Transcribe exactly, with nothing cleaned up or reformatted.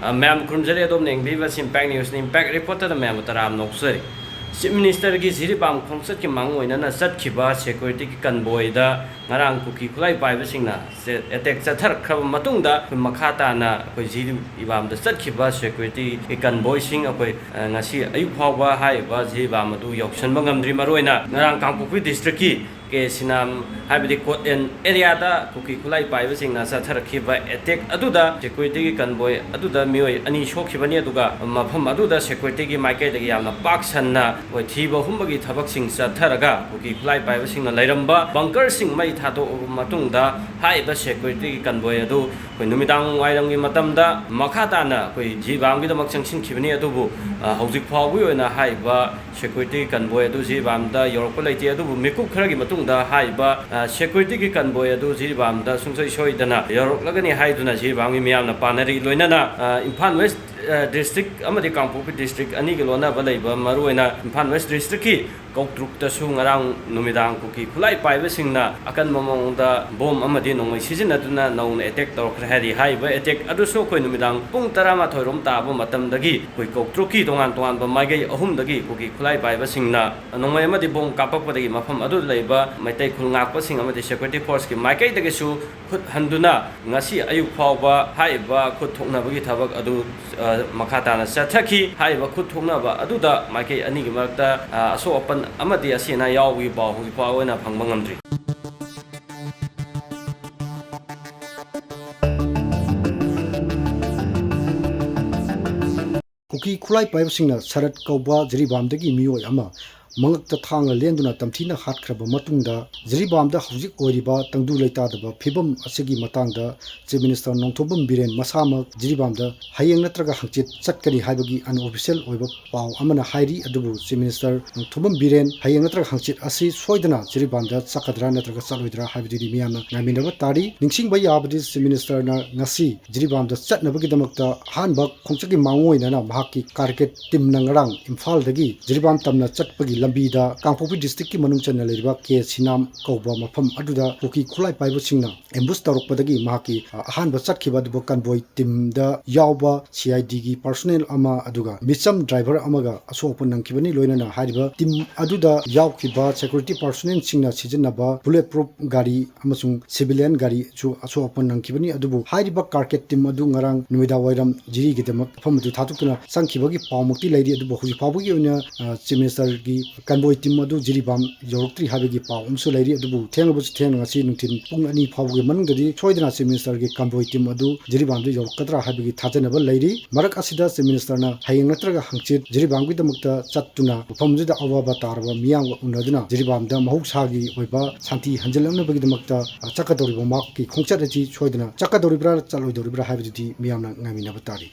ꯑ, ꯃꯌꯥꯝ ꯈꯨꯔꯨꯝꯖꯔꯤ꯫ ꯑꯗꯣꯝꯅ ꯌꯦꯡꯕꯤꯔꯤꯕꯁꯤ Impact News ꯅꯤ꯫ Impact Report ꯇ ꯃꯌꯥꯝꯕꯨ ꯇꯔꯥꯝꯅ ꯑꯣꯛꯆꯔꯤ꯫ Chief Minister ꯒꯤ ꯖꯤꯔꯤꯕꯥꯝ ꯈꯣꯡꯆꯠꯀꯤ ꯃꯥꯡ ꯑꯣꯏꯅꯅ ꯆꯠꯈꯤꯕ security ꯒꯤ convoy ꯗ ꯉꯔꯥꯡ ꯀꯨꯀꯤ ꯈꯨꯠꯂꯥꯏ ꯄꯥꯏꯕꯁꯤꯡꯅ ꯆꯦ-, attack ꯆꯠꯊꯔꯛꯈ꯭ꯔꯕ ꯃꯇꯨꯡꯗ, ꯑꯩꯈꯣꯏ ꯃꯈꯥ ꯇꯥꯅ ꯑꯩꯈꯣꯏ ꯖꯤꯔꯤꯕꯥꯝꯗ ꯆꯠꯈꯤꯕ security ꯒꯤ convoy ꯁꯤꯡ ꯑꯩꯈꯣꯏ, ꯑ, ꯉꯁꯤ ꯑꯌꯨꯛ ꯐꯥꯎꯕ ꯍꯥꯏꯔꯤꯕ ꯖꯤꯔꯤꯕꯥꯝ ꯑꯗꯨ ꯌꯧꯁꯤꯟꯕ ꯉꯝꯗ꯭ꯔꯤ꯫ ꯃꯔꯨꯑꯣꯏꯅ ꯉꯔꯥꯡ ꯀꯥꯡꯄꯣꯛꯄꯤ district ꯀꯤ ꯀꯦ ꯁꯤꯅꯥꯝ ꯍꯥꯏꯕꯗꯤ ꯀꯣꯠ ꯑꯦꯟ area ꯗ ꯀꯨꯀꯤ ꯈꯨꯠꯂꯥꯏ ꯄꯥꯏꯕꯁꯤꯡꯅ ꯆꯠꯊꯔꯛꯈꯤꯕ attack ꯑꯗꯨꯗ security ꯒꯤ convoy ꯑꯗꯨꯗ ꯃꯤꯑꯣꯏ ꯑꯅꯤ ꯁꯣꯛꯈꯤꯕꯅꯤ꯫ ꯑꯗꯨꯒ ꯃꯐꯝ ꯑꯗꯨꯗ security ꯒꯤ ꯃꯥꯏꯀꯩꯗꯒꯤ ꯌꯥꯝꯅ ꯄꯥꯛ ꯁꯟꯅ ꯑꯩꯈꯣꯏ ꯊꯤꯕ ꯍꯨꯝꯕꯒꯤ ꯊꯕꯛꯁꯤꯡ ꯆꯠꯊꯔꯒ, ꯀꯨꯀꯤ ꯈꯨꯠꯂꯥꯏ ꯄꯥꯏꯕꯁꯤꯡꯅ ꯂꯩꯔꯝꯕ bunker ꯁꯤꯡ ꯃꯩ ꯊꯥꯗꯣꯛꯑꯕ ꯃꯇꯨꯡꯗ, ꯍꯥꯏꯔꯤꯕ security ꯒꯤ convoy ꯑꯗꯨ ꯑꯩꯈꯣꯏ ꯅꯨꯃꯤꯗꯥꯡ ꯋꯥꯏꯔꯝꯒꯤ ꯃꯇꯝꯗ ꯃꯈꯥ ꯇꯥꯅ ꯑꯩꯈꯣꯏ ꯖꯤꯔꯤꯕꯥꯝꯒꯤꯗꯃꯛ ꯆꯪꯁꯤꯟꯈꯤꯕꯅꯤ꯫ ꯑꯗꯨꯕꯨ, ꯑ, ꯍꯧꯖꯤꯛ ꯐꯥꯎꯕꯒꯤ ꯑꯣꯏꯅ ꯍꯥꯏꯔꯤꯕ security ꯒꯤ convoy ꯑꯗꯨ ꯖꯤꯔꯤꯕꯥꯝꯗ ꯌꯧꯔꯛꯄ ꯂꯩꯇꯦ꯫ ꯑꯗꯨꯕꯨ ꯃꯤꯀꯨꯞ ꯈꯔꯒꯤ ꯃꯇꯨꯡꯗ ꯍꯥꯏꯔꯤꯕ, ꯑ, security ꯒꯤ convoy ꯑꯗꯨ ꯖꯤꯔꯤꯕꯥꯝꯗ ꯁꯨꯡꯁꯣꯏ ꯁꯣꯏꯗꯅ ꯌꯧꯔꯛꯂꯒꯅꯤ ꯍꯥꯏꯗꯨꯅ ꯖꯤꯔꯤꯕꯥꯝꯒꯤ ꯃꯤꯌꯥꯝꯅ ꯄꯥꯅꯔꯤ꯫ ꯂꯣꯏꯅꯅ, ꯑ, ꯏꯝꯐꯥꯜ West, ꯑ, district ꯑꯃꯗꯤ ꯀꯥꯡꯄꯣꯛꯄꯤ district ꯑꯅꯤꯒꯤ ꯂꯣꯟꯅꯕ ꯂꯩꯕ, ꯃꯔꯨꯑꯣꯏꯅ ꯏꯝꯐꯥꯜ West district ꯀꯤ ꯀꯧꯇ꯭ꯔꯨꯛꯇꯁꯨ ꯉꯔꯥꯡ ꯅꯨꯃꯤꯗꯥꯡ ꯀꯨꯀꯤ ꯈꯨꯠꯂꯥꯏ ꯄꯥꯏꯕꯁꯤꯡꯅ ꯑꯀꯟꯕ ꯃꯑꯣꯡꯗ bomb ꯑꯃꯗꯤ ꯅꯣꯡꯃꯩ ꯁꯤꯖꯤꯟꯅꯗꯨꯅ ꯅꯧꯅ attack ꯇꯧꯔꯛꯈ꯭ꯔꯦ ꯍꯥꯏꯔꯤ꯫ ꯍꯥꯏꯔꯤꯕ attack ꯑꯗꯨꯁꯨ ꯑꯩꯈꯣꯏ ꯅꯨꯃꯤꯗꯥꯡ ꯄꯨꯡ ꯇꯔꯥꯃꯥꯊꯣꯏ ꯔꯣꯝ ꯇꯥꯕ ꯃꯇꯝꯗꯒꯤ ꯑꯩꯈꯣꯏ ꯀꯧꯇ꯭ꯔꯨꯛꯀꯤ ꯇꯣꯉꯥꯟ ꯇꯣꯉꯥꯟꯕ ꯃꯥꯏꯀꯩ ꯑꯍꯨꯝꯗꯒꯤ ꯀꯨꯀꯤ ꯈꯨꯠꯂꯥꯏ ꯄꯥꯏꯕꯁꯤꯡꯅ ꯅꯣꯡꯃꯩ ꯑꯃꯗꯤ bomb ꯀꯥꯞꯄꯛꯄꯗꯒꯤ ꯃꯐꯝ ꯑꯗꯨꯗ ꯂꯩꯕ ꯃꯩꯇꯩ ꯈꯨꯜ ꯉꯥꯛꯄꯁꯤꯡ ꯑꯃꯗꯤ security force ꯀꯤ ꯃꯥꯏꯀꯩꯗꯒꯤꯁꯨ ꯈꯨꯠ ꯍꯟꯗꯨꯅ ꯉꯁꯤ ꯑꯌꯨꯛ ꯐꯥꯎꯕ ꯍꯥꯏꯔꯤꯕ ꯈꯨꯠ ꯊꯣꯛꯅꯕꯒꯤ ꯊꯕꯛ ꯑꯗꯨ, ꯑ, ꯃꯈꯥ ꯇꯥꯅ ꯆꯠꯊꯈꯤ꯫ ꯍꯥꯏꯔꯤꯕ ꯈꯨꯠ ꯊꯣꯛꯅꯕ ꯑꯗꯨꯗ ꯃꯥꯏꯀꯩ ꯑꯅꯤꯒꯤ ꯃꯔꯛꯇ, ꯑ, ꯑꯁꯣꯛ ꯑꯄꯟ ꯑꯃꯗꯤ ꯑꯁꯤ ꯑꯅꯥ ꯌꯥꯎꯕꯒꯤ ꯄꯥꯎ ꯍꯧꯖꯤꯛ ꯐꯥꯎꯕ ꯑꯣꯏꯅ ꯐꯪꯕ ꯉꯝꯗ꯭ꯔꯤ꯫ ꯀꯨꯀꯤ ꯈꯨꯠꯂꯥꯏ ꯄꯥꯏꯕꯁꯤꯡꯅ ꯁꯔꯠ ꯀꯧꯕ ꯖꯤꯔꯤꯕꯥꯝꯗꯒꯤ ꯃꯤꯑꯣꯏ ꯑꯃ ꯃꯉꯛꯇ ꯊꯥꯡꯅ ꯂꯦꯟꯗꯨꯅ ꯇꯝꯊꯤꯅ ꯍꯥꯠꯈ꯭ꯔꯕ ꯃꯇꯨꯡꯗ, ꯖꯤꯔꯤꯕꯥꯝꯗ ꯍꯧꯖꯤꯛ ꯑꯣꯏꯔꯤꯕ ꯇꯪꯗꯨ ꯂꯩꯇꯥꯗꯕ ꯐꯤꯕꯝ ꯑꯁꯤꯒꯤ ꯃꯇꯥꯡꯗ Chief Minister ꯅꯣꯡꯊꯣꯝꯕꯝ ꯕꯤꯔꯦꯟ ꯃꯁꯥꯃꯛ ꯖꯤꯔꯤꯕꯥꯝꯗ ꯍꯌꯦꯡ ꯅꯠꯇ꯭ꯔꯒ ꯍꯪꯆꯤꯠ ꯆꯠꯀꯅꯤ ꯍꯥꯏꯕꯒꯤ unofficial ꯑꯣꯏꯕ ꯄꯥꯎ ꯑꯃꯅ ꯍꯥꯏꯔꯤ꯫ ꯑꯗꯨꯕꯨ Chief Minister ꯅꯣꯡꯊꯣꯝꯕꯝ ꯕꯤꯔꯦꯟ ꯍꯌꯦꯡ ꯅꯠꯇ꯭ꯔꯒ ꯍꯪꯆꯤꯠ ꯑꯁꯤ ꯁꯣꯏꯗꯅ ꯖꯤꯔꯤꯕꯥꯝꯗ ꯆꯠꯀꯗ꯭ꯔꯥ ꯅꯠꯇ꯭ꯔꯒ ꯆꯠꯂꯣꯏꯗ꯭ꯔꯥ ꯍꯥꯏꯕꯗꯨꯗꯤ ꯃꯤꯌꯥꯝꯅ ꯉꯥꯏꯃꯤꯟꯅꯕ ꯇꯥꯔꯤ꯫ ꯅꯤꯡꯁꯤꯡꯕ ꯌꯥꯕꯗꯤ, Chief Minister ꯅ ꯉꯁꯤ ꯖꯤꯔꯤꯕꯥꯝꯗ ꯆꯠꯅꯕꯒꯤꯗꯃꯛꯇ ꯑꯍꯥꯟꯕ ꯈꯣꯡꯆꯠꯀꯤ ꯃꯥꯡꯑꯣꯏꯅꯅ ꯃꯍꯥꯛꯀꯤ ꯀꯥꯔꯒꯦꯠ ꯇꯤꯝꯅ ꯉꯔꯥꯡ ꯏꯝꯐꯥꯜꯗꯒꯤ ꯖꯤꯔꯤꯕꯥꯝ ꯇꯝꯅ ꯆꯠꯄꯒꯤ ꯂꯝꯕꯤꯗ ꯀꯥꯡꯄꯣꯛꯄꯤ district ꯀꯤ ꯃꯅꯨꯡ ꯆꯟꯅ ꯂꯩꯔꯤꯕ ꯀꯦ ꯁꯤꯅꯥꯝ ꯀꯧꯕ ꯃꯐꯝ ꯑꯗꯨꯗ ꯀꯨꯀꯤ ꯈꯨꯠꯂꯥꯏ ꯄꯥꯏꯕꯁꯤꯡꯅ ambush ꯇꯧꯔꯛꯄꯗꯒꯤ ꯃꯍꯥꯛꯀꯤ, ꯑ, ꯑꯍꯥꯟꯕ ꯆꯠꯈꯤꯕ ꯑꯗꯨꯕꯨ convoy team ꯗ ꯌꯥꯎꯕ C I D ꯒꯤ personnel ꯑꯃ ꯑꯗꯨꯒ ꯃꯤꯆꯝ driver ꯑꯃꯒ ꯑꯁꯣꯛ ꯑꯄꯟ ꯅꯪꯈꯤꯕꯅꯤ꯫ ꯂꯣꯏꯅꯅ ꯍꯥꯏꯔꯤꯕ team ꯑꯗꯨꯗ ꯌꯥꯎꯈꯤꯕ security personnel ꯁꯤꯡꯅ ꯁꯤꯖꯤꯟꯅꯕ bullet proof ꯒꯥꯔꯤ ꯑꯃꯁꯨꯡ civilian ꯒꯥꯔꯤꯁꯨ ꯑꯁꯣꯛ ꯑꯄꯟ ꯅꯪꯈꯤꯕꯅꯤ꯫ ꯑꯗꯨꯕꯨ ꯍꯥꯏꯔꯤꯕ ꯀꯥꯔꯀꯦꯠ team ꯑꯗꯨ ꯉꯔꯥꯡ ꯅꯨꯃꯤꯗꯥꯡ ꯋꯥꯏꯔꯝ ꯖꯤꯔꯤꯒꯤꯗꯃꯛ ꯃꯐꯝ ꯑꯗꯨ ꯊꯥꯗꯣꯛꯇꯨꯅ ꯆꯪꯈꯤꯕꯒꯤ ꯄꯥꯎꯃꯛꯇꯤ ꯂꯩꯔꯤ꯫ ꯑꯗꯨꯕꯨ ꯍꯧꯖꯤꯛ ꯐꯥꯎꯕꯒꯤ ꯑꯣꯏꯅ, ꯑ, Chief Minister ꯒꯤ convoy team ꯑꯗꯨ ꯖꯤꯔꯤꯕꯥꯝ ꯌꯧꯔꯛꯇ꯭ꯔꯤ ꯍꯥꯏꯕꯒꯤ ꯄꯥꯎ ꯑꯃꯁꯨ ꯂꯩꯔꯤ꯫ ꯑꯗꯨꯕꯨ ꯊꯦꯡꯂꯕꯁꯨ ꯊꯦꯡꯅ ꯉꯁꯤ ꯅꯨꯡꯊꯤꯜ ꯄꯨꯡ ꯑꯅꯤ ꯐꯥꯎꯕꯒꯤ ꯃꯅꯨꯡꯗꯗꯤ ꯁꯣꯏꯗꯅ Chief Minister ꯒꯤ convoy team ꯑꯗꯨ ꯖꯤꯔꯤꯕꯥꯝꯗ ꯌꯧꯔꯛꯀꯗ꯭ꯔꯥ ꯍꯥꯏꯕꯒꯤ ꯊꯥꯖꯅꯕ ꯂꯩꯔꯤ꯫ ꯃꯔꯛ ꯑꯁꯤꯗ Chief Minister ꯅ ꯍꯌꯦꯡ ꯅꯠꯇ꯭ꯔꯒ ꯍꯪꯆꯤꯠ ꯖꯤꯔꯤꯕꯥꯝꯒꯤꯗꯃꯛꯇ ꯆꯠꯇꯨꯅ ꯃꯐꯝꯗꯨꯗ ꯑꯋꯥꯕ ꯇꯥꯔꯕ ꯃꯤꯌꯥꯝꯒ ꯎꯅꯗꯨꯅ ꯖꯤꯔꯤꯕꯥꯝꯗ ꯃꯍꯧꯁꯥꯒꯤ ꯑꯣꯏꯕ ꯁꯥꯟꯇꯤ ꯍꯟꯖꯤꯜꯂꯛꯅꯕꯒꯤꯗꯃꯛꯇ, ꯑ, ꯆꯠꯀꯗꯧꯔꯤꯕ ꯃꯍꯥꯛꯀꯤ ꯈꯣꯡꯆꯠ ꯑꯁꯤ ꯁꯣꯏꯗꯅ ꯆꯠꯀꯗꯧꯔꯤꯕ꯭ꯔꯥ ꯆꯠꯂꯣꯏꯗꯧꯔꯤꯕ꯭ꯔꯥ ꯍꯥꯏꯕꯗꯨꯗꯤ ꯃꯤꯌꯥꯝꯅ ꯉꯥꯏꯃꯤꯟꯅꯕ ꯇꯥꯔꯤ꯫